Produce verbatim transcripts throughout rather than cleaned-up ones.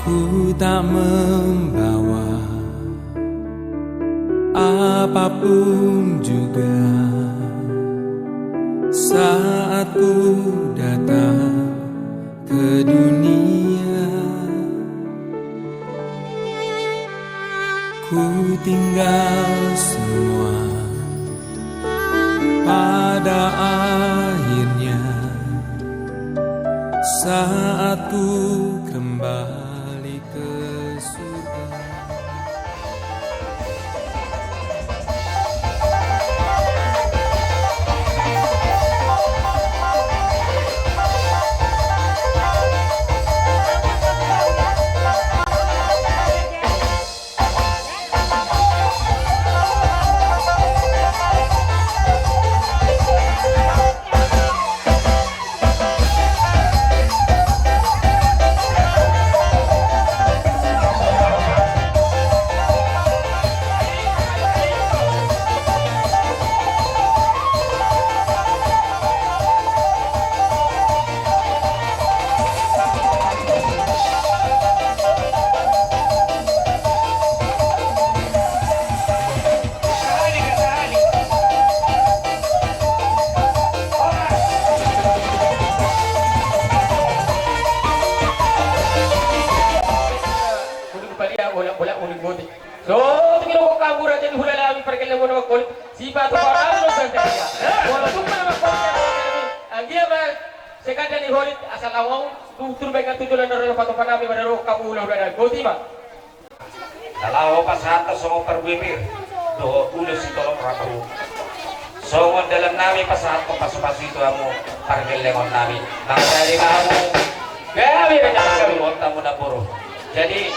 Ku tak membawa apapun juga saat ku datang ke dunia. Ku tinggal semua pada akhirnya saat ku kembali ke surga. Uli palia, bola, bola, uli boti. So, tingin ko kamu raja di hulala ami perkele mo nama kol. Sipatu parang lo santai dia. Bola tuh mana kol. Anggia ma sekada ni holit asal awang. Tutur baik tujuh lan ro pato panami mana ro kamu hulala boti ma. Laho pasahat songon parbue pir dohot ulos sitorop rambu. Songon dalan nami pasahat pasu-pasu i tu hamu pargellengon nami. Mangkali hamu gabe rencana gabe ontamu naboru. Jadi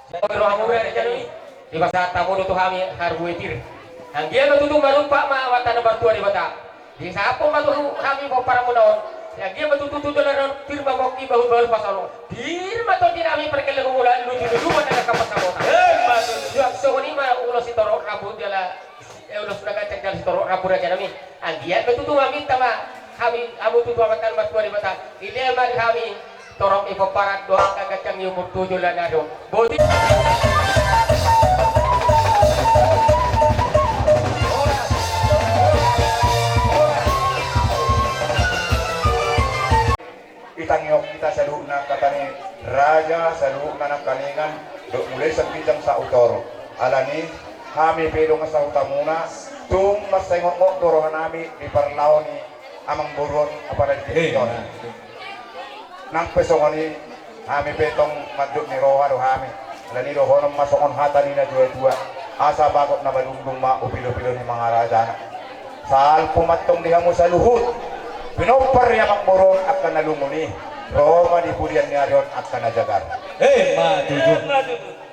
Jadi rohamuna di jalo i, dipasahat hamu do tu hami parbue pir. Anggiat ma tutu marumpak ma amanta na martua Debata. Disahaphon ma tu hami pomparanmuna on. Anggiat ma tutu tu joloan on pir ma pongki, bahul-bahul pasolo. Pir ma tondi nami pargellengonmuna, luju-luju ma na angka pansamotan. Emma tutu. Suang songon i ma ulos sitorop rambu jala, eh, ulos na ganjang jala sitorop rambu raja nami. Anggiat ma tutu maminta ma hami hamu tu amanta na martua Debata. Dilehon ma di hami torop ni pomparan dohot angka ganjang ni umur tu joloan on. Boti. I Tangion hita saluhutna angka tani raja, saluhutna nangkaningan, dohot mulai sian ginjang saut toru. Alani, hami pe dongan sahutamuna, tung marsaingotngot do rohanami di parlao ni amangboru on, apala di tingki on. Nang pe songon i, hami pe tong mandok ni roha do hami. Alani dohonon ma songon hata ni natuatua: Asa bagot na malunglung ma upilupilo ni mangarajana. Salpu ma antong di hamu saluhut pinompar ni amangboru on angka na lungun i, ro ma di pudian ni ari on angka na jagar. Emma tutu.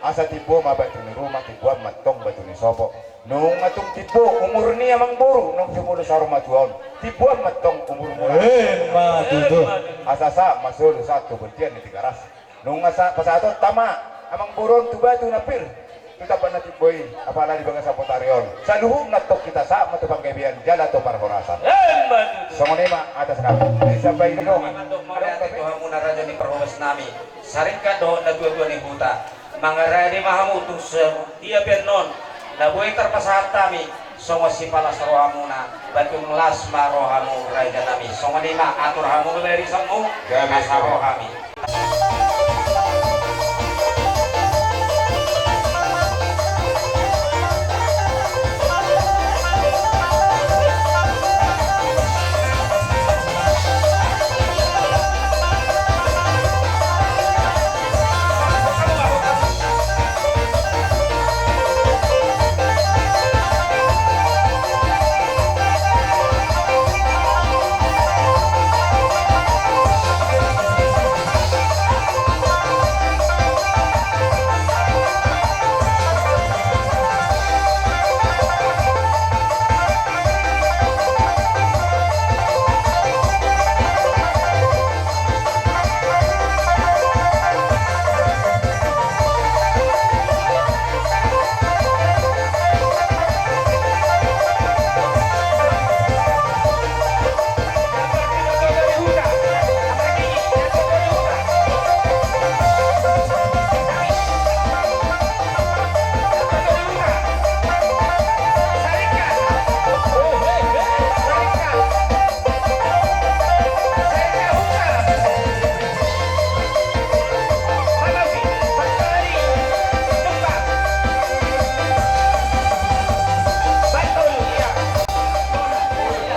Asa timbo ma batu ni ruma, timboan ma antong batu ni sopo. Nunga tung timbo umur ni amangboru naung jumolo saur matua on, timboan ma antong umurmuna. Emma tutu. Asa sahat ma solu sahat tu bontean ni Tigaras. Nunga sa pasahatonta ma amangboru on tu batu na pir tu tampak na timbo i, apala di bagasan botari on. Saluhutna antong hita sahat ma tu panggabean jala tu parhorasan. Emma tutu. Songon i ma atas nama. Disambai di dongan. Mauliate tu hamuna raja ni parhobas nami, Saringkan dohot natuatua ni huta. Mangarade ma hamu tung songon dia pe annon na boi tarpasahat hami, songon sipalas rohamuna, ba tung las ma rohamu raja nami. Songon i ma, atur hamu ma barisanmu, asa ro hami.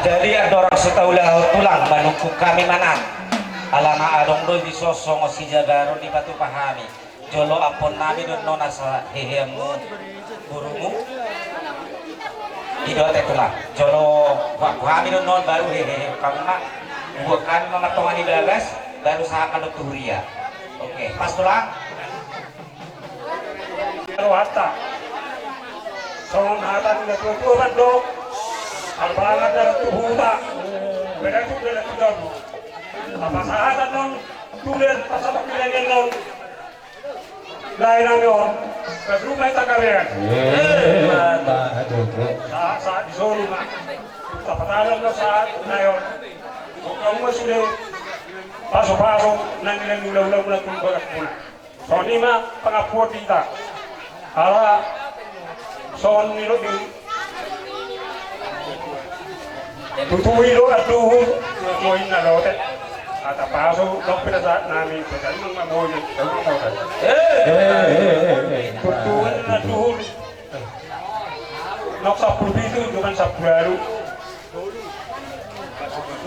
Jadi andorang so taulahon tulang, manungkun hami ma annon. Alana adong do dison songon sijagaron dipatupa hami. Jolo ampoon nami do annon asa heheanmu borumu. I do ate tulang. Jolo huangku hami do annon baru hehehe hamu ma. Hubuat hami ma martonga ni bagas, baru sahat ma annon tu huria. Oke, pas tulang. Rohanta. Songon hata ni natuatua mandok: Arpangan dalan tu huta, beda tu dalan tu dabu. Apa sahat annon tulen pasahat tu dalan annon. Lae nami on, pas rumah hita karean. Sahat sahat di solu ma. Tapatalo ma sahat lae on. Bukan ma sude pasupasu nang nang ula ula ula pun bagas puna. Songon i ma pangampuon di hita. Ala songon ni lobi. Tutu i do anduhur, tutu i na lote. Hata pasu, dok pina sahat nami, pina sahat nami mamoli, dok mamoli. Tutu i na anduhur. Nang sampulu pitu, nang sampulu ualu.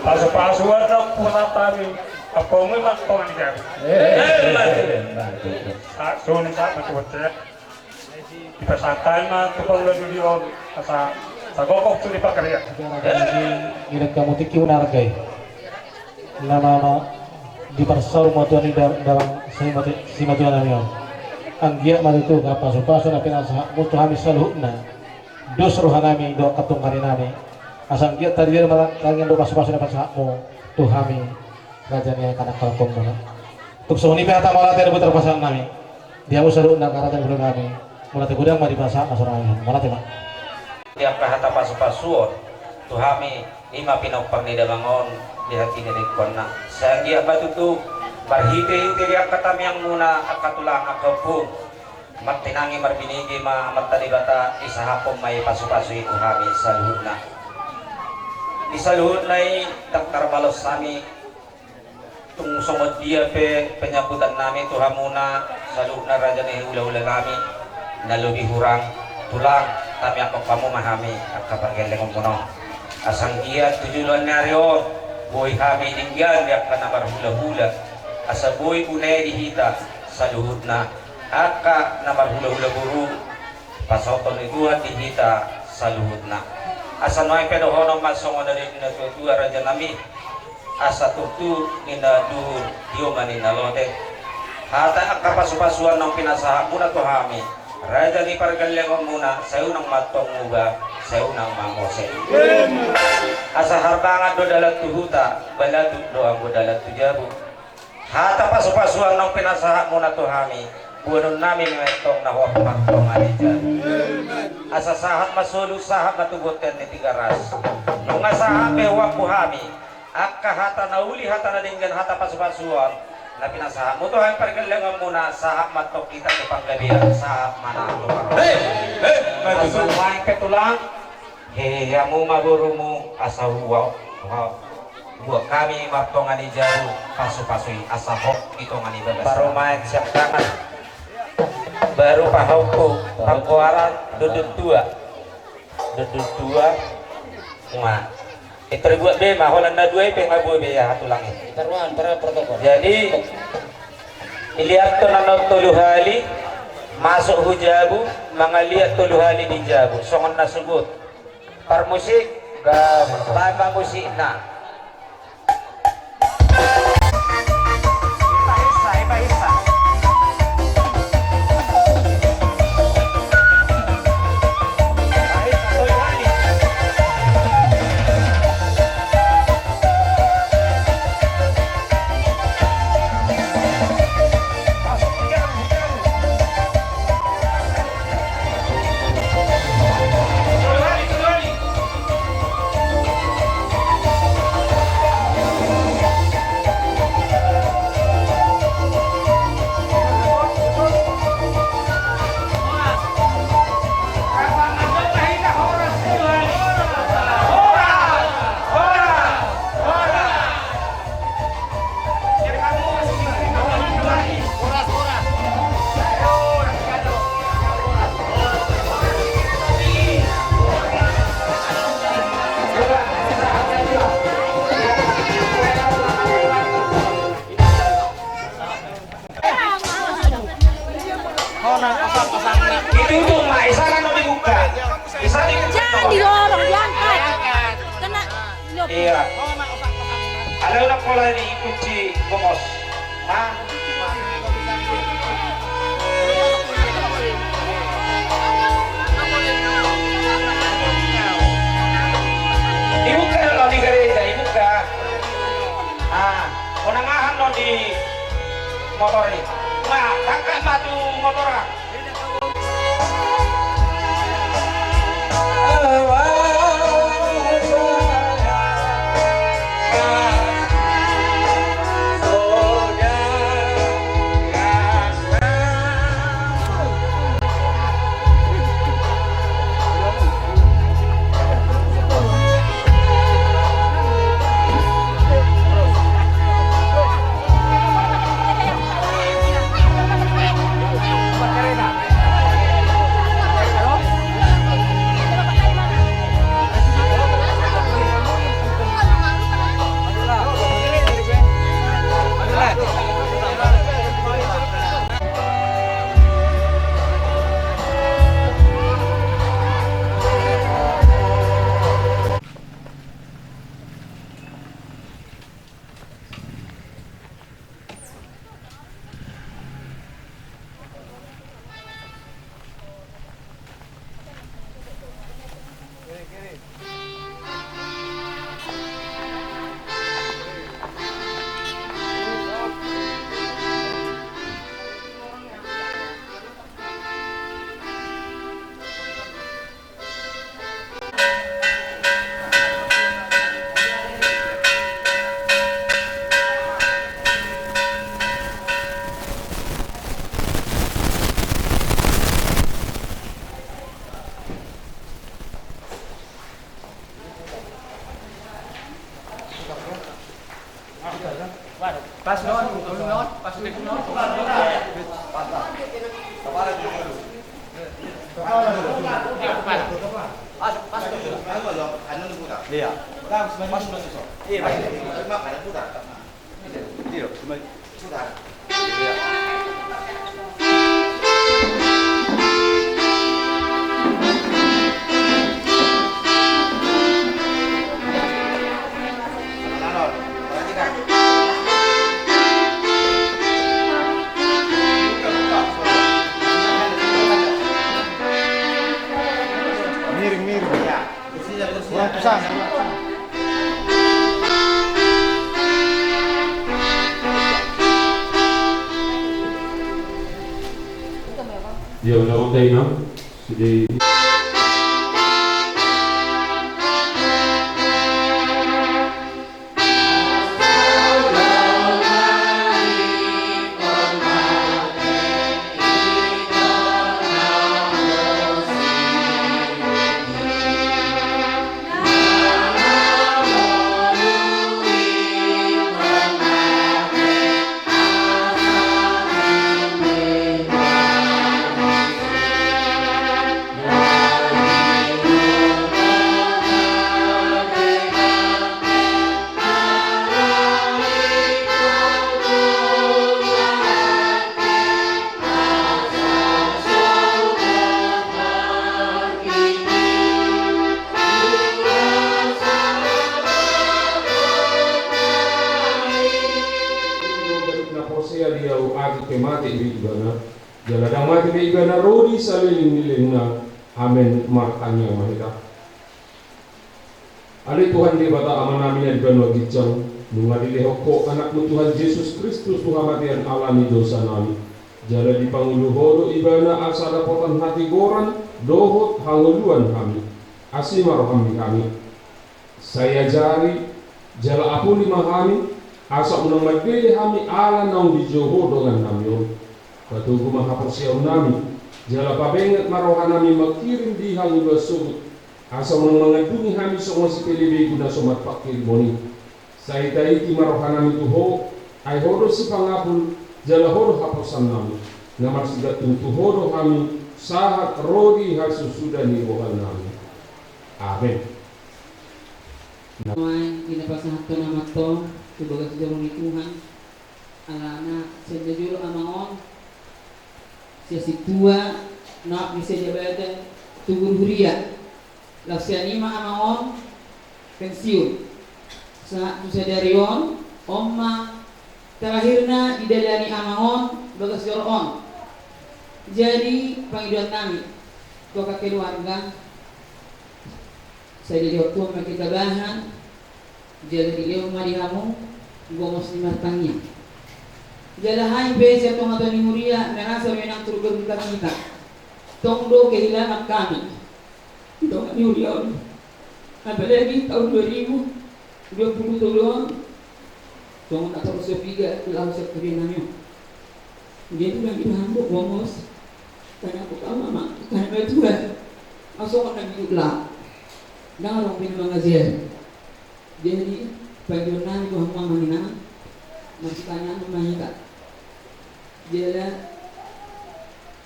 Pasupasu adong puna tami. Apa mau mak kau ni kami? Sahat solu sahat mati bocah. Dipasahat ma tu paula duli on, asa sagokok tu dipakaria. Nilai kamu tiki unargai. Nama ma di parsaur matua ni da-, dalam sai mati, si matua nami on. Anggiat ma tutu angka pasupasu na pinasahatmu tu hami saluhutna. Dos roha nami dohot katungkani nami. Asa anggiat tadi dia ma tangiang dohot pasupasu na pinasahatmu tu hami. Raja ni angka na parhomuna. Tung songon i pe hata mauliate na boi tarpasahat nami. Di hamu saluhutna angka raja ni boru nami. Mauliate godang ma di pasahat na so nami. Mauliate ma. Di angka hata pasupasuon tu hami, i ma pinompar ni damang on di hatiha ni ingkonna. Sai anggiat ma tutu marhitehite di angka tangiangmuna angka tulang angka ompung. Martinangi marbinege ma Amanta Debata, disahaphon ma i pasupasu i tu hami saluhutna. Di saluhutna i ndang tarbalos hami. Songon dia pe penyambutan nami tu hamuna, saluhutna raja ni hulahula nami, na lobi hurang, tulang, tamiangkon hamu ma hami angka pargellengonmuna on. Asa anggiat tu joloan ni ari on, boi hami denggan di angka na marhulahula, asa boi une di hita saluhutna angka na marhulahula boru, pasahathon ni Tuhan di hita saluhutna. Asa nuaeng pe dohonon ma songon na nidok ni natuatua raja nami, asa turtu ninna duhur, tio ma ninna lote. Hata angka pasupasuan naung pinasahatmuna tu hami, raja ni pargellengonmuna, sai unang ma antong muba, sai unang ma mose. Asa harbangan do dalan tu huta, balatut do anggo dalan tu jabu. Hata pasupasuan naung pinasahatmuna tu hami, boanon nami ma antong na hohom martonga ni jabu. Asa sahat ma solu, sahat ma tu bontean ni Tigaras. Nunga sahat pe huampu hami angka hata na uli, hata na denggan, hata pasupasuan na pinasahatmu tu hami pargellengonmuna, sahat ma antong hita tu panggabean, sahat ma nang tu parhorasan. Asa nuaeng pe tulang, hehe, hamu ma borumu, asa hubuat, hubuat hami martonga ni jabu, pasupasu i asa hot di tonga ni bagas. Parumaen siangkangan, baru pahompu, panggoaran dondon tua. Dondon tua. Nunga. Pintor dibuat be ma, holan na dua i pe nga boi be, aha tulang i. Taruan, taruan protokol. Jadi, diliathon annon tolu hali, masuk hu jabu, mangaliat tolu hali di jabu, songon na subut. Parmusik, baen ma musikna. Ditutup ma, isana no dibuka. Isana dibuka. Jangan didorong, diangkat. Kena. Iya. Alai unang pola dikunci gomos. Nah. Dibuka do di gereja, dibuka. Ah, unang aha annon di motor i. Nah, angkat ma tu motor, ah. Pas non, pas non, pas non. Iya. Pas non. Iya, pas. Iya, cuma Miring, miring. Kurang pesan. Iya, ulang tahun, no? Sudah. Na porsea di au, atik pe mate be ibana, jala ndang mate be ibana ro di saleleng ni lelengna. Amen. Martangiang ma hita. Ale Tuhan Debata Amanami na di banua ginjang, nunga dilehon Ho Anakmu Tuhan Jesus Kristus tu hamatean alani dosanami, jala dipangolu Ho do Ibana asa dapotan hatigoran dohot hangoluan hami. Asi ma roham di hami. Sai ajari jala apuli ma hami, asa unang mandele hami ala naung dijou Ho dongannami on. Patogu ma haporseaonnami, jala pabenget ma rohanami mangkirim di hangoluan sogot, asa unang mangandungi hami songon sipelebegu na so marpangkirimon i. Sai taiti ma rohanami tu Ho, ai Ho do sipangapul, jala Ho do haporseaonnami. Na marsigantung tu Ho do hami, sahat ro di hasusuda ni rohanami. Amen. Nuaeng i na pasahathon amanta on tu bagas joro ni Tuhan. Alana sian na jolo amang on, sian sintua, naek di sian jabatan tu guru huria. Laos sian i ma amang on pensiun. Sahat tu sadari on, on ma terakhirna didalani amang on bagas joro on. Jadi pangidoannami tu angka keluarga, sai dilehon Tuhan ma hita bahan, jala dilehon ma di hamu gomos ni martangiang. Jala hami pe sian tongatonga ni huria merasa memang turut berduka cita. Tong do kehilangan kami di tonga ni huria on. Apalagi tahun dua ribu dua puluh tolu on, songon na torus so piga laho sian hurianami on. Jadi lagi na hambo gomos, tanya ku tama ma, tanya ma Tuhan. Asongon na giduk la, ndang adong be na mangajar. Jadi pangidoannami tu hamu amang inang, marsitangiangan ma hita. Jala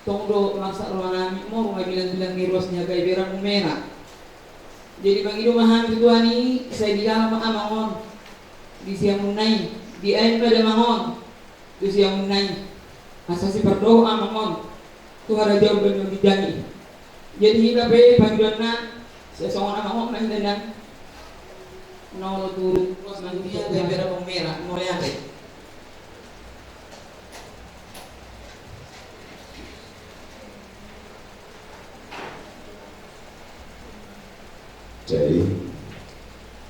tong do marsak rohanami, moru ma bilangbilang ni ruas ni Hagai Berang Umera. Jadi mangido ma hami tu Tuhan i, sai dijalo ma amang on di siamunna i, diain ma damang on tu siamunna i, asa sipardohot amang on tu harajaon banua ginjang i. Jadi hita pe pangidoanna sai songon amang on ma hita, ndang na olo tu ruas ni Hagai Berang Umera, mauliate. Jadi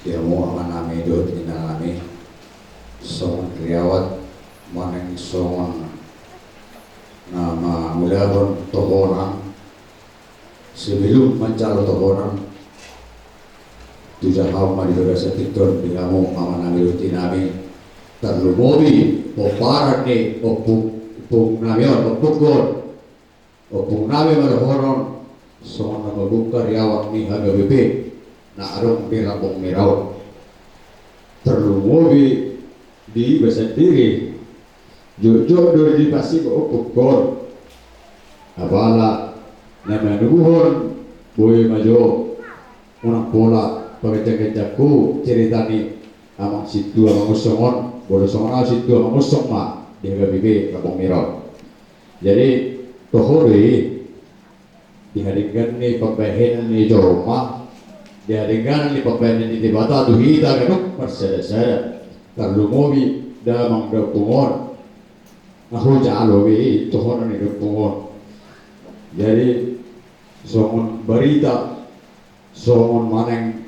di hamu amanami dohot inanami, songon riwayat manang songon na mangulahon tohonan, sebelum manjalo tohonan, tu jaha ma di bagasan tingki on di hamu amanami dohot inanami, tarlumobi pomparan ni ompung, ompungnami on, ompungku on, ompungnami ma dohonon, songon na mambungka riwayat ni H K B P na adong di Lambung Mera on. Tarlumobi Di iba sandiri jotjot do dipasingot ompungkon. Apala na manubuhon boi ma jo. Unang pola paganjangganjanghu cerita ni amang sintua Mangunsong on. Molo songon ahu sintua Mangunsong ma di H K B P Kampung Mirot. Jadi toho do i di haringgan ni pambahenan ni jolma, di haringgan ni pambahenan ni Debata tu hita ganup marsadasada, tarlumobi damang da ompung on. Nga hujalo be i tohonan ni da ompung on. Jadi songon barita, songon manang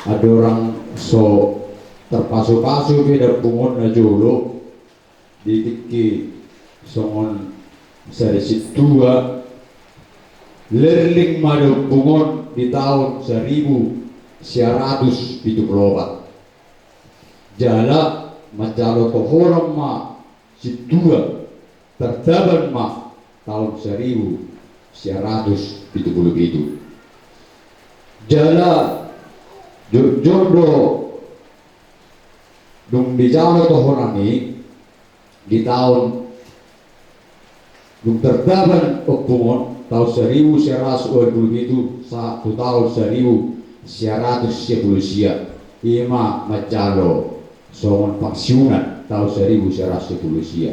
andorang so tarpasupasu be da ompung on na jolo, di tingki songon sada sintua, lerling ma da ompung on di taon saribu sia ratus pitu pulu opat. Jala manjalo tohonan ma sintua, tardaban ma taon saribu sia ratus pitu pulu pitu. Jala jotjot do dung dijalo tohonan i di taon dung tardaban ompung on taon saribu sia ratus opat pulu pitu sahat tu taon saribu sia ratus sia pulu sia, i ma manjalo songon pansiunan taon saribu sia ratus sia pulu sia.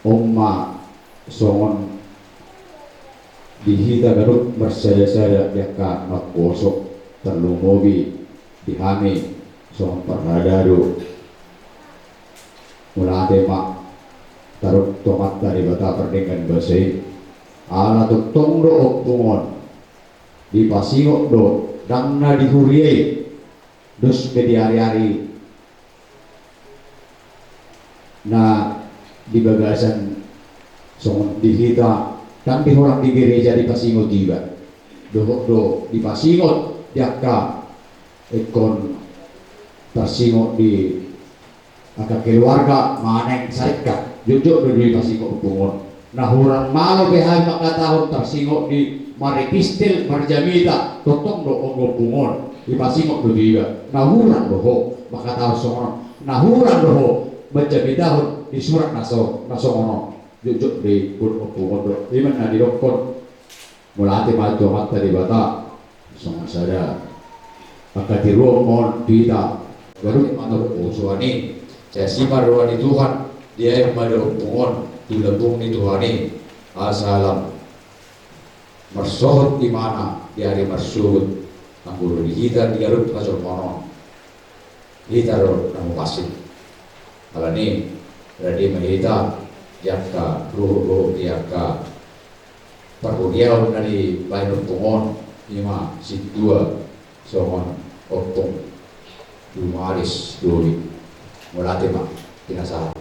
On ma songon di hita ganup marsadasada di angka naposo, tarlumobi di hami songon parhalado. Mauliate ma tarup tu Amanta Debata pardenggan basa i. Ala tongtong do ompung on dipasingot do, ndang na di huria i dos pe di ariari na di bagasan songon di hita, ndang di holan di gereja dipasingot iba. Dohot do dipasingot di angka ingkon tarsingot di angka keluarga manang saringkat, jotjot do dipasingot ompung on. Na hurang malo pe hami mangkatahon tarsingot di marepistel marjamita, tongtong do on ompung on dipasingot do tu iba. Na hurang do ho mangkatahon songon on, na hurang do ho manjamitahon di surat na so, na songon on. Jotjot do i, on ompung on do. I ma na didokkon. Mauliate ma tu Amanta Debata. Songon sada angka tiruon ma on tu hita. Ganup ma na poso ani, sai asi ma roha ni Tuhan. Diaen ma da ompung on tu lambung ni Tuhan i, asa lam marsohot imana di ari marsogot. Anggo di hita di ganup hajolmaon on, hita do na mupasing. Alani rade ma hita di angka ruhut-ruhut di angka parhuriaon na dibaen ompung on, i ma sintua songon ompung Dumaris Doli. Mauliate ma, pinasahat.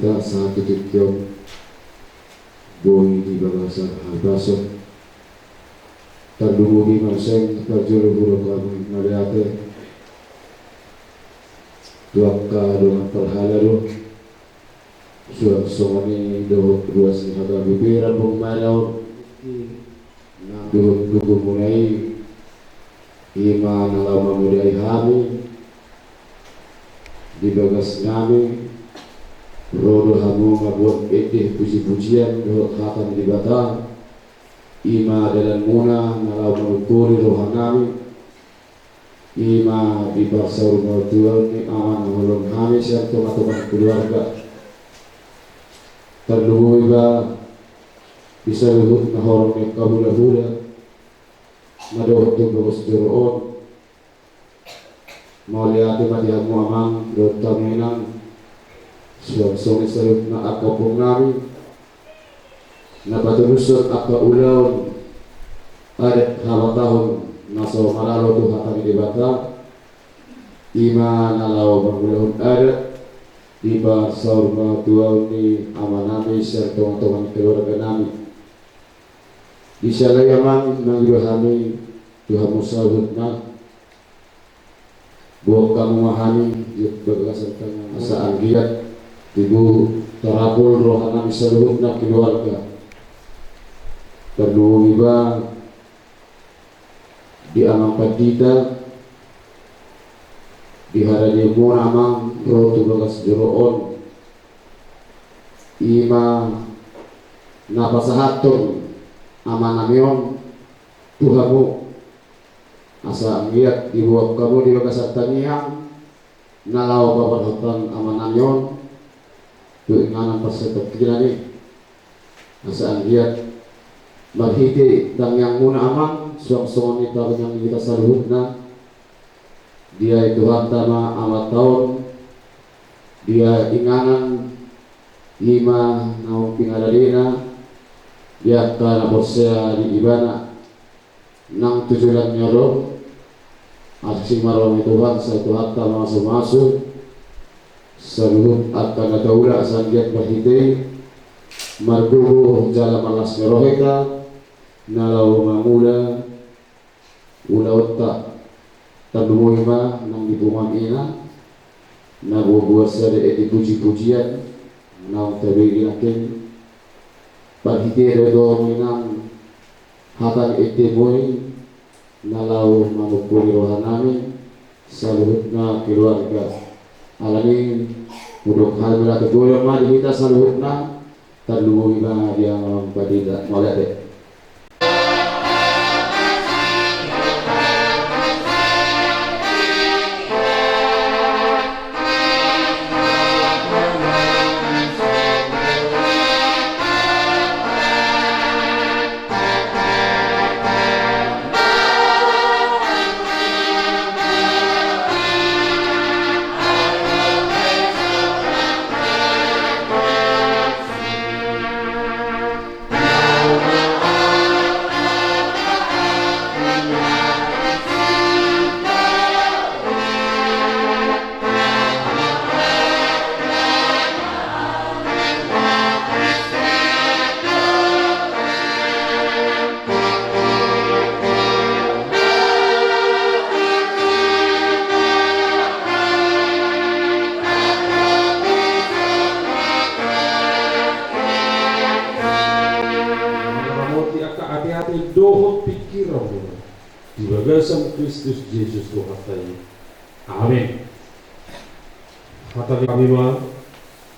Sahat tu tingki on boi di bagasan hahipason. Tarlumobi ma sian parjolo hudok hami mauliate tu angka dongan parhalado, suang songon i dohot ruas ni hagabeberan, bung maraon nang dohot tugumuna i, i ma na laho mamodai hami di bagas nami, ro do hamu mambuat ende pujipujian dohot hata ni Debata, i ma dalanmuna na laho manungkuni roha nami, i ma di parsaurmatuaon ni ama na holong hami sian tongatonga ni keluarga. Tarlumobi ma di saluhut na horong ni angka hulahula na dohot tu bagas joro on. Mauliate ma di hamu amang dohot hamu inang, suang songon i saluhutna angka ompung nami na patulushon angka ulaon adat habatahon na so malalo tu hata ni Debata, i ma na laho mangulahon adat di parsaurmatuaon ni ama nami sian tongatonga ni keluarga nami. Di siala i amang, mangido hami tu hamu saluhutna, boan hamu ma hami di bagasan tangiang asa anggiat tibu tarapul roha nami saluhutna keluarga. Tarlumobi ma di amang pandita di haradianmuna amang ro tu bagas joro on, i ma na pasahathon ama nami on tu hamu, asa anggiat diboan hamu di bagasan tangiang na laho paborhathon ama nami on tu inganan parsatongkinan i. Asa anggiat marhite tangiangmuna amang, suang songon i tangiang ni hita saluhutna, diae Tuhanta ma amanta on, dia inganan i ma naung pinarade na di angka na porsea di ibana nang tu joloan ni ari on. Asing ma roha ni Tuhan, sai Tuhanta mamasumasu saluhut angka na taula, asa anggiat marhite i margogo jala marlas ni roha hita na laho mangula ulaonta. Tarlumobi ma nang di punguan ina na boaboa sada ende pujipujian naung tabege nangkin. Parhite do i, amang inang, hata ni endemu i na laho manungkuni roha nami saluhutna keluarga. Alani i hudok hami mauliate, godang ma di hita saluhutna. Tarlumobi ma di amang pandita, mauliate. Ramoti angka ateate dohot pingkiranmuna di bagasan Kristus Jesus Tuhanta i. Amen. Hatahon hami ma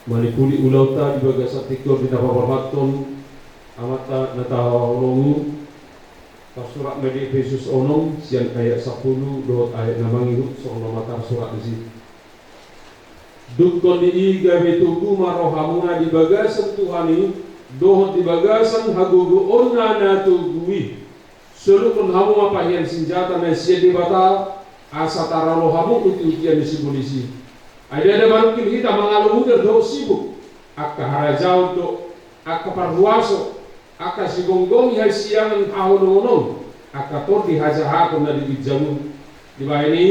manipuli ulaonta di bagasan tingki on di na paborhathon Amanta na tahaholongi. Tarsurat ma di Epesus onom sian ayat sampulu dohot ayat na mangihut, songon on ma tarsurat disi. Dungkon ni i gabe togu ma rohamuna di bagasan Tuhan i dohot di bagasan hagogoonna na togu i. Solukhon hamu ma pahean sinjata na sian Debata, asa taralo hamu utiutian ni sibolis i. Ai ndada manungkil hita mangalo mutar dohot sibuk, angka harajaon dohot angka parhuaso, angka sigomgomi hasiangan haholongonon, angka tondi hajahaton na di ginjang. Dibahen i,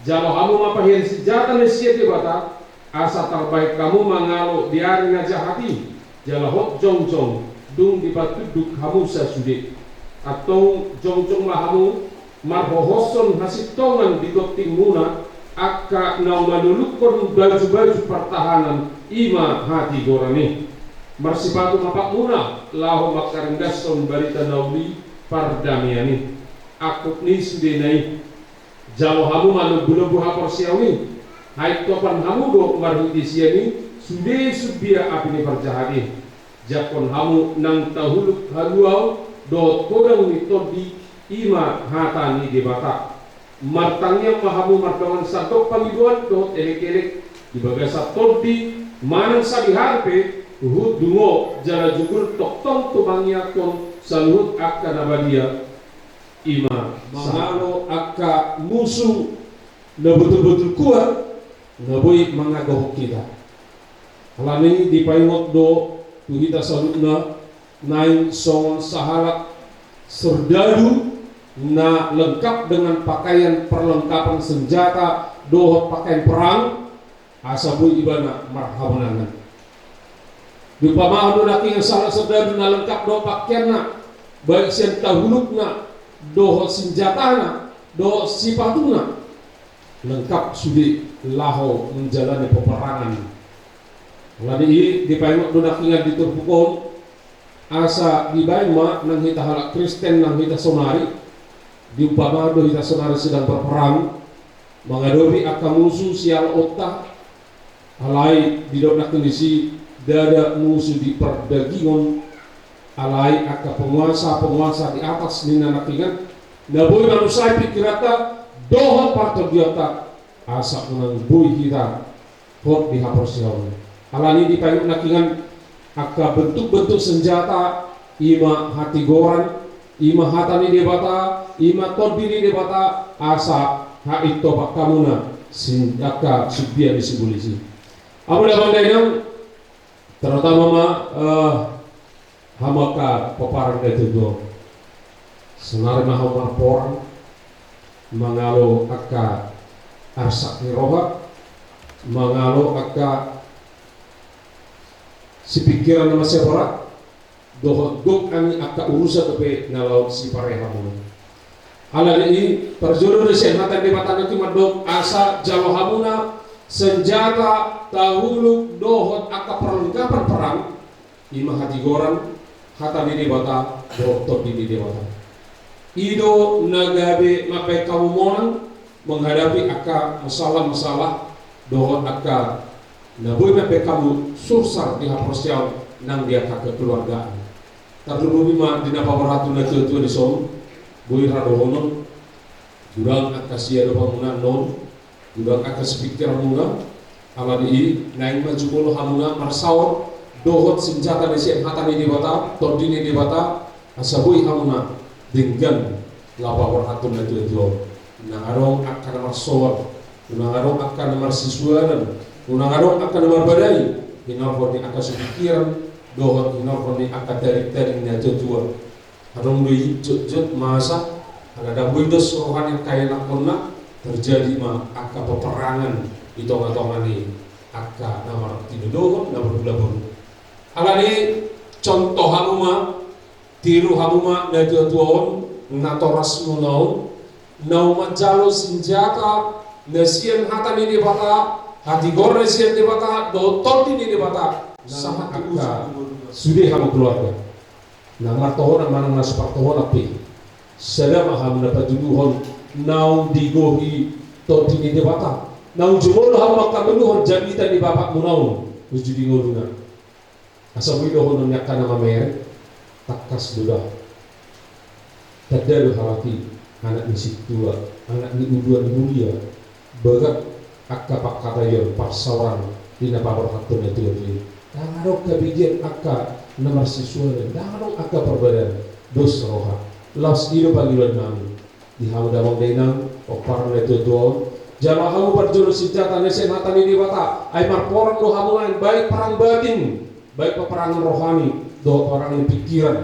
jalo hamu ma pahean sinjata na sian Debata, Asa tarbahen hamu mangalo di ari na jahat i, jala hot jongjong dung dipatunduk hamu sasude. Antong jongjong ma hamu marhohoshon hasintongan di tontingmuna, angka na manulukhon bajubaju partahanan, i ma hatigoran i. Marsipatu ma patmuna laho mangharinggashon barita na uli pardameian i. Angkup ni sudena i, jalo hamu ma lombulombu haporseaon i. Haintopan hamu do marhite sian i sude sumbia api ni parjahat i. Jangkon hamu nang tahuluk haluaon dohot godang ni tondi, i ma hata ni Debata. Martangiang ma hamu mardongan sandok pangidoan dohot elekelek di bagasan tondi manang sadihari pe, huhut dungo jala jugul tongtong tumangiangkon saluhut angka na badia, i ma mangalo angka musu na botulbotul kuat na boi mangagohon hita. Alani i dipaingot do tu hita saluhutna, naeng songon sahalak sordadu na lengkap dengan pakaian perlengkapan senjata dohot pakaian perang, asa boi ibana marhamonangan. Diumpamahon do nangkiningan sahalak sordadu na lengkap dohot pakaianna, baik sian tahulukna dohot sinjatana dohot sipatuna, lengkap sude laho menjalani peperangan. Alani i dipaingot do nangkiningan di turpuk on, asa dibaen ma nang hita halak Kristen nang hita saonari, diumpamahon do hita saonari sedang berperang, mangadopi angka musu sialaonta. Alai didok nangkin disi, ndada musu di pardagingon, alai angka penguasa-penguasa di atas ninna nangkiningan, na boi manusai pingkiranta dohot partondionta, asa unang boi hita hot di haporseaon. Alani i dipaingot nangkiningan angka bentuk-bentuk senjata, i ma hatigoran, i ma hata ni Debata, i ma tondi ni Debata, asa haintopan hamuna sin angka sumbia ni sibolis i. Hamu damang dainang, terutama ma, eh, hamu angka pomparan na tuatua on. Saonari ma hamu marporang, mangalo angka arsak ni roha, mangalo angka sipingkiran na mansai borat, dohot gok angka urusan dope na laho siparihamuna. Alani i parjolo do sian hata ni Debata nangkin mandok asa jalo hamuna senjata, tahuluk dohot angka perlengkapan perang, i ma hatigoran, hata ni Debata dohot tondi ni Debata. I do na gabe mambahen hamu monang menghadapi angka masalah-masalah dohot angka na boi mambahen hamu sursar di haporseaon nang di angka kekeluargaan. Tarlumobi ma di na paborhathon na tuatua dison, boi ra dohonon, godang angka siadopanmuna annon, godang angka sipingkiranmuna. Alani i naeng ma jumolo hamuna marsaor dohot senjata na sian hata ni Debata, tondi ni Debata, asa boi hamuna denggan laho paborhathon na tuatua on. Unang adong angka na marsoal, unang adong angka na marsisuanan, unang adong angka na marbadai hinorhon ni angka sipingkiran dohot hinorhon ni angka tadingtading na tuatua. Adong do i jotjot masa, ala ndang boi dos roha ni angka ianakhonna, terjadi ma angka peperangan di tongatonga ni angka na martinodohon, na marhulahula. Alani i contoh hamu ma, tiru hamu ma na tuatua on, natorasmuna on, naung manjalo senjata na sian hata ni Debata, hatigoran na sian Debata dohot tondi ni Debata, sahat tu angka sude hamu keluarga. Na martohonan manang na so partohonan pe, sada ma hamu na patuduhon naung digohi tondi ni Debata, naung jumolo hamu mangkamenuhon jamita ni bapakmuna on uju di ngoluna. Asa boi dohonon ni angka na mamereng, tangkas do da. Tanda do halak i anak ni sintua, anak ni uluan mulia. Bagak angka pangkataion parsaoran di na paborhathon na tuatua i. Ndang adong habegean angka na marsisuanan, ndang adong angka parbadaan, dos roha. Laos i do pangidoan nami di hamu damang dainang, pomparan na tuatua on. Jalo hamu parjolo senjata na sian hata ni Debata, ai marporang do hamu naeng, baik perang batin, baik peperangan rohani dohot perang ni pingkiran.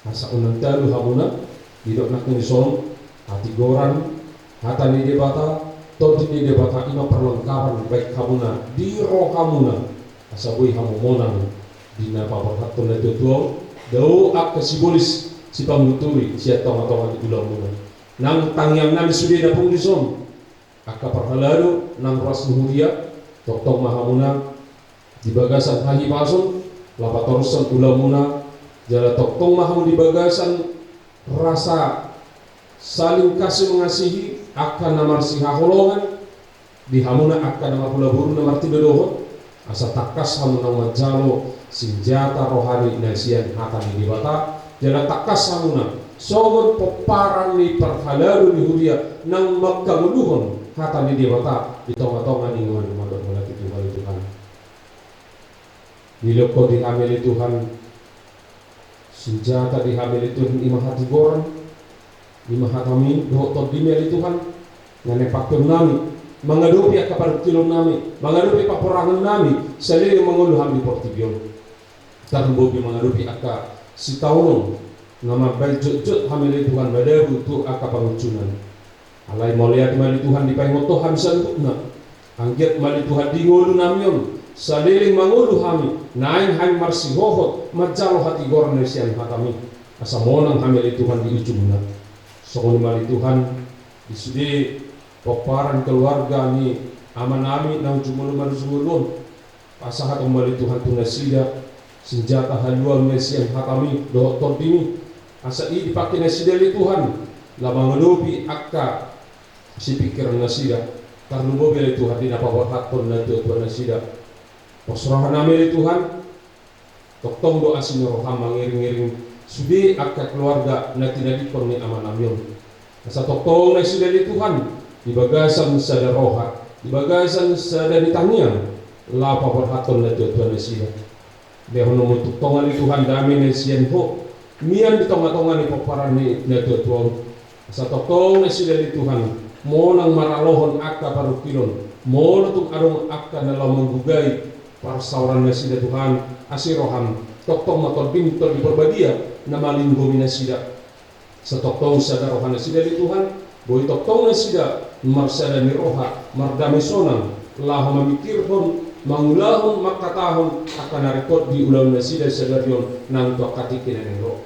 Asa unang talu hamuna, didok nangkin dison, hatigoran, hata ni Debata, Tondi ni Debata i ma perlengkapan baen hamuna di rohamuna, asa boi hamu monang di na paborhathon na tuatua on, dao angka sibolis sipanuturi sian tongatonga ni ulaonmuna. Nang tangiangnami sude na pungu dison, angka parhalado nang ruas ni huria, tongtong ma hamuna di bagasan hahipason, laho patorushon ulaonmuna, jala tongtong ma hamu di bagasan rasa saling kasih mengasihi, angka na marsihaholongan di hamuna angka na marhula boru na martido dohot, asa tangkas hamu naung manjalo sinjata rohani na sian hata ni Debata, jala tangkas hamuna songon pomparan ni parhalado ni huria naung manghangoluhon hata ni Debata di tongatonga ni ngolu. Mandok mauliate tu Ho ale Tuhan. Dilehon Ho di hami ale Tuhan sinjata, di hami ale Tuhan i ma hatigoran, i ma hatami dohot tondimi ale Tuhan, na nipakhonnami mangadopi angka parungkilonnami, mangadopi parporangonnami saleleng mangolu hami di portibi on. Tarlumobi mangadopi angka sitaonon na mambahen jotjot hami ale Tuhan madabu tu angka pangunjunan. Alai mauliate ma ale Tuhan dipaingot Ho hami saluhutna. Anggiat ma ale Tuhan di ngolunami on saleleng mangolu hami, naeng hami marsihohot manjalo hatigoran na sian hatami, asa monang hami ale Tuhan di ujungna. Songon i ma ale Tuhan di sude pomparan keluarga ni amanami naung jumolo marujung ngolu on. Pasahat Ho ma ale Tuhan tu nasida sinjata haluaon na sian hatami dohot tondimi, asa i dipake nasida ale Tuhan laho mangadopi angka sipingkiran nasida. Tarlumobi ale Tuhan di na paborhathon na tuatua nasida. Pos rohanami ale Tuhan, tongtong do asi ni roham mangiringiring sude angka keluarga na tinadingkon ni amanami on. Asa tongtong nasida ale Tuhan di bagasan sada roha, di bagasan sada ni tangiang, laho paborhathon na tuatua nasida. Lehon Ho ma tongtong ale Tuhan dame na sian Ho mian di tongatonga ni pomparan ni na tuatua on. Asa tongtong nasida ale Tuhan monang maralohon angka parungkilon, molo tung adong angka na laho manggugai parsaoran nasida Tuhan, asi roham, tongtong ma Tondim, Tondi Parbadia na malinggomi nasida. Asa tongtong sada roha nasida ale Tuhan, boi tongtong nasida marsada ni roha, mardame sonang, laho mamingkirhon, mangulahon, mangkatahon angka na ringkot di ulaon nasida sadari on nang tu angka tingki na naeng ro.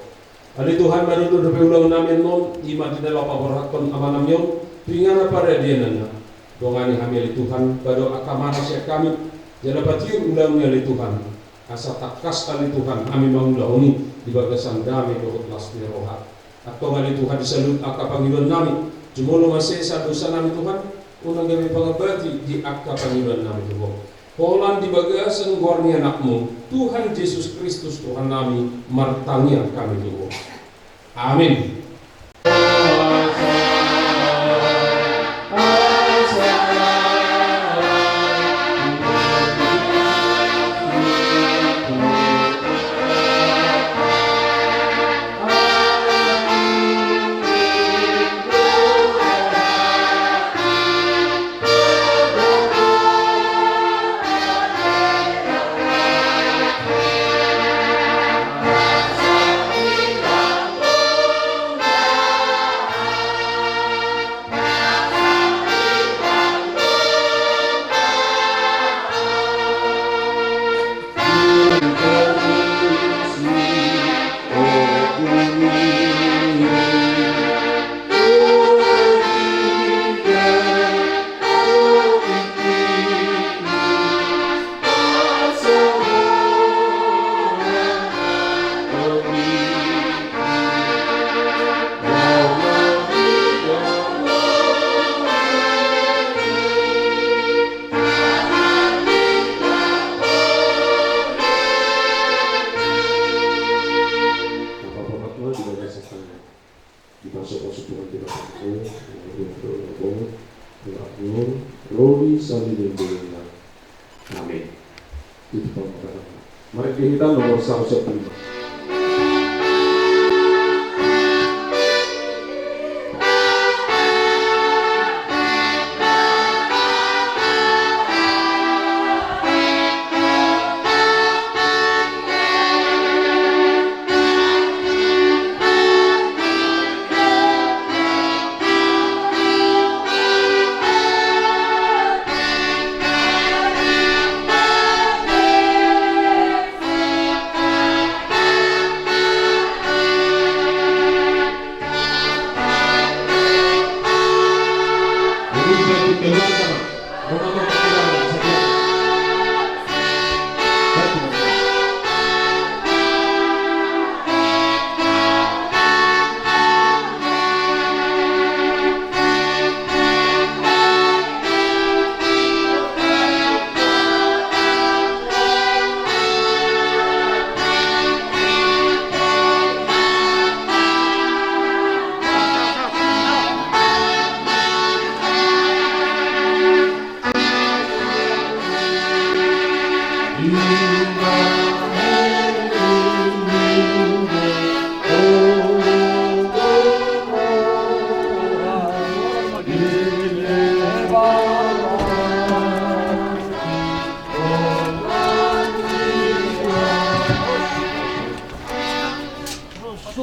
Ale Tuhan, manondot dope ulaonnami annon, i ma di na laho paborhathon amanami on tu inganan paradiananna. Dongani hami ale Tuhan, pado angka manang sian hami, jala patiur ulaon ni ale Tuhan. Asa tangkas ale Tuhan hami mangulahon i di bagasan dame dohot las ni roha. Antong ale Tuhan, di saluhut angka pangidoannami, jumolo ma sesa dosanami Tuhan, unang gabe pangambati di angka pangidoannami tu Ho. Holan di bagasan goar ni Anakmu, Tuhan Jesus Kristus Tuhannami, martangiang hami tu Ho. Amin. Dipasupasu Tuhan di bagasan Roha, ro di saleleng lelengna. Amin. Itu pamakaran. Mari di hita nomor seratus lima.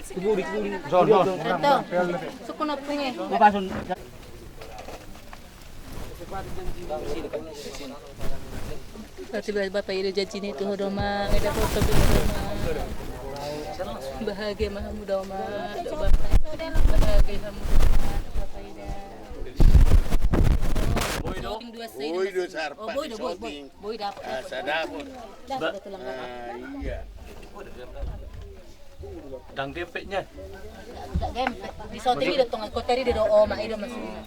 Kuburi, kuburi. Son, son. Sukun ompung e. Bapak, son. Berarti Bapa, i do janji ni tu ho do ma, ngedakhon ho do ma. Bahagia ma hamu do ma, do Bapa. Bahagia hamu do ma, Bapa, i da. Boi do. Boi do, sarpa. Oh, boi do, boi, boi. Boi dapot. Ah, sa dapot. Dapot do tulang. Ah, iya. Ndang gempe nian. Ndang gempe. Di soting i do tong, kota i do, oma i do maksudna.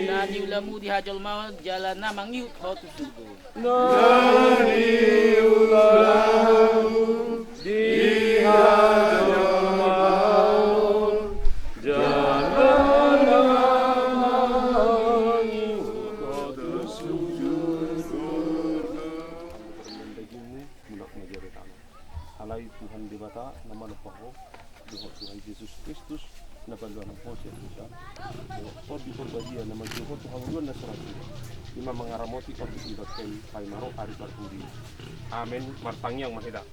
Na niulamu di hajolmaon jala na mangihut ho tu surgo. Na niulamu di hajolmaon jala na mangihut ho tu surgo. Mulak ma jari tano. Alai Tuhan Debata na manompa ho, dohot Tuhan Jesus Kristus na paluahon ho sian dosa, dohot Tondi Porbadia na manjou ho tu hangoluan na so ra suda, i ma mangaramoti otik ni bangkemi paima ro ari parpudi. Amen. Martangiang ma hita.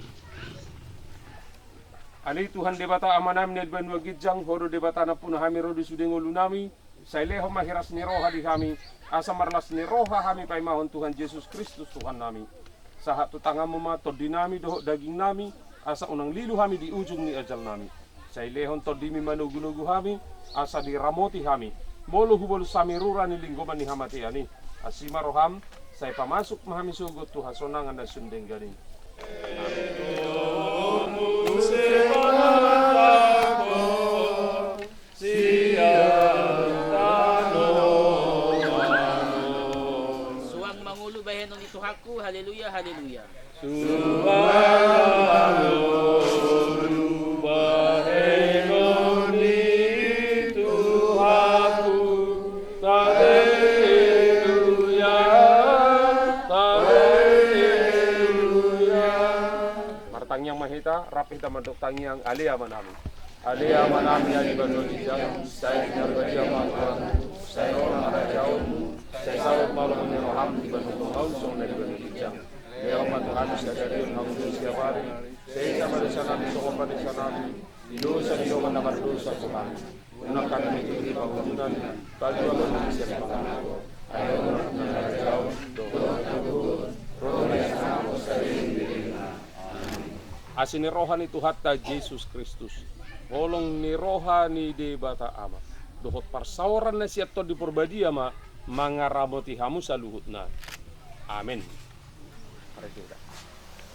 Ale Tuhan Debata Amanami na di banua ginjang, ho do Debata nampuna hami ro di sude ngolunami. Sai lehon ma hiras ni roha di hami, asa marlas ni roha hami paimahon Tuhan Jesus Kristus Tuhannami. Sahat tu tanganmu ma tondinami dohot dagingnami, asa unang lilu hami di ujung ni ajalnami. Sai lehon tondimi manogunogu hami, asa diramoti hami, molo hubolus hami rura ni linggoman ni hamatean i. Asi ma roham, sai pamasuk ma hami sogot tu hasonangan na sun denggan i. Suang mangolu bahenon ni Tuhanku, haleluya, haleluya. Suang mangolu bahenon ni Tuhanku, haleluya. Tangiang ma hita, rap hita mandok tangiang, Ale Amanami. Ale Amanami na di banua ginjang, sai pinarbadia ma goarMu, sai ro ma harajaonMu, sai saut ma lomo ni rohaM di banua tonga on songon na di banua ginjang. Lehon ma tu hami sadari on hangoluan siapari, sesa ma dosanami songon panesanami di dosa ni dongan na mardosa tu hami. Unang hami mangihut pangunjunan, palua ma hami sian pangago. Ai Ho do na harajaon, dohot hagogoon, ro ma i songon saleleng ni lelengna. Amen. Asi ni roha ni Tuhanta Jesus Kristus, holong ni roha ni Debata Ama, dohot parsaoran na sian Tondi Porbadia ma mangaramoti hamu saluhutna. Amen.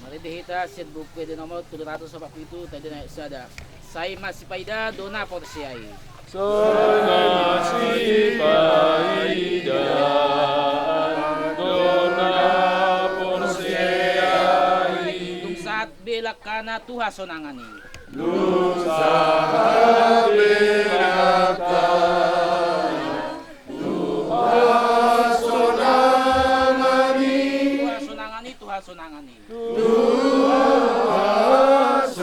Marende hita sian Buku Ende nomor tolu ratus opat pulu pitu, tadi na ayat sada. Sai masipaidaan do na porsea i. Sai masipaidaan do na porsea i. Tung sahat be langkana tu hasonangan i. Tung sahat be langkana tu hasonangan i. Tu hasonangan i, tu hasonangan i. Tu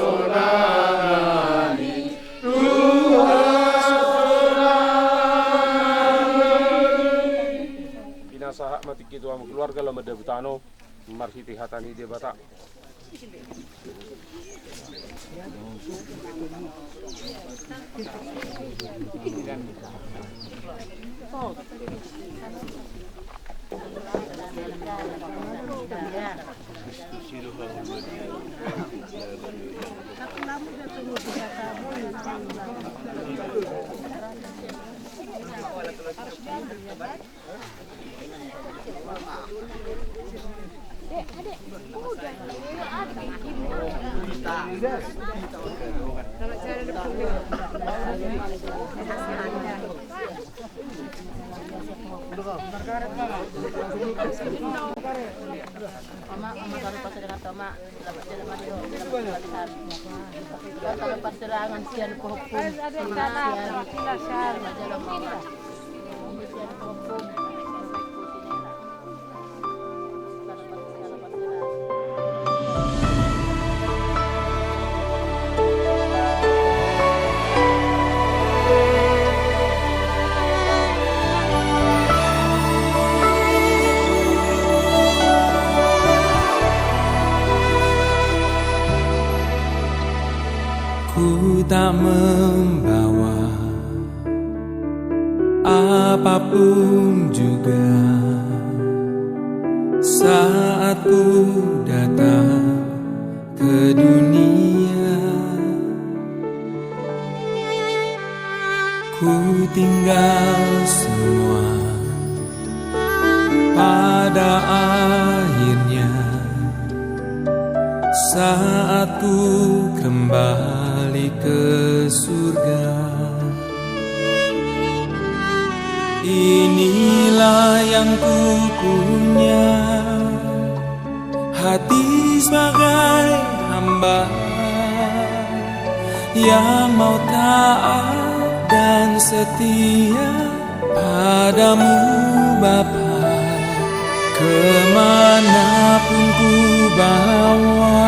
hasonangan i, tu hasonangan i. Pinasahat ma tingki tu hamu keluarga laho mandabu tano marhite hata ni Debata. Ama, ama, taruh pasal dengan ama. Selamat jalan, Mario. Selamat jalan, Sar. Taruh pasal dengan sian kohopun. Sian. Selamat jalan, Mama. Ku tak membawa apapun juga saat ku datang ke dunia. Ku tinggal semua pada akhirnya saat ku kembali ke surga. Inilah yang ku punya, hati sebagai hamba yang mau taat dan setia padamu, Bapa. Kemanapun ku bawa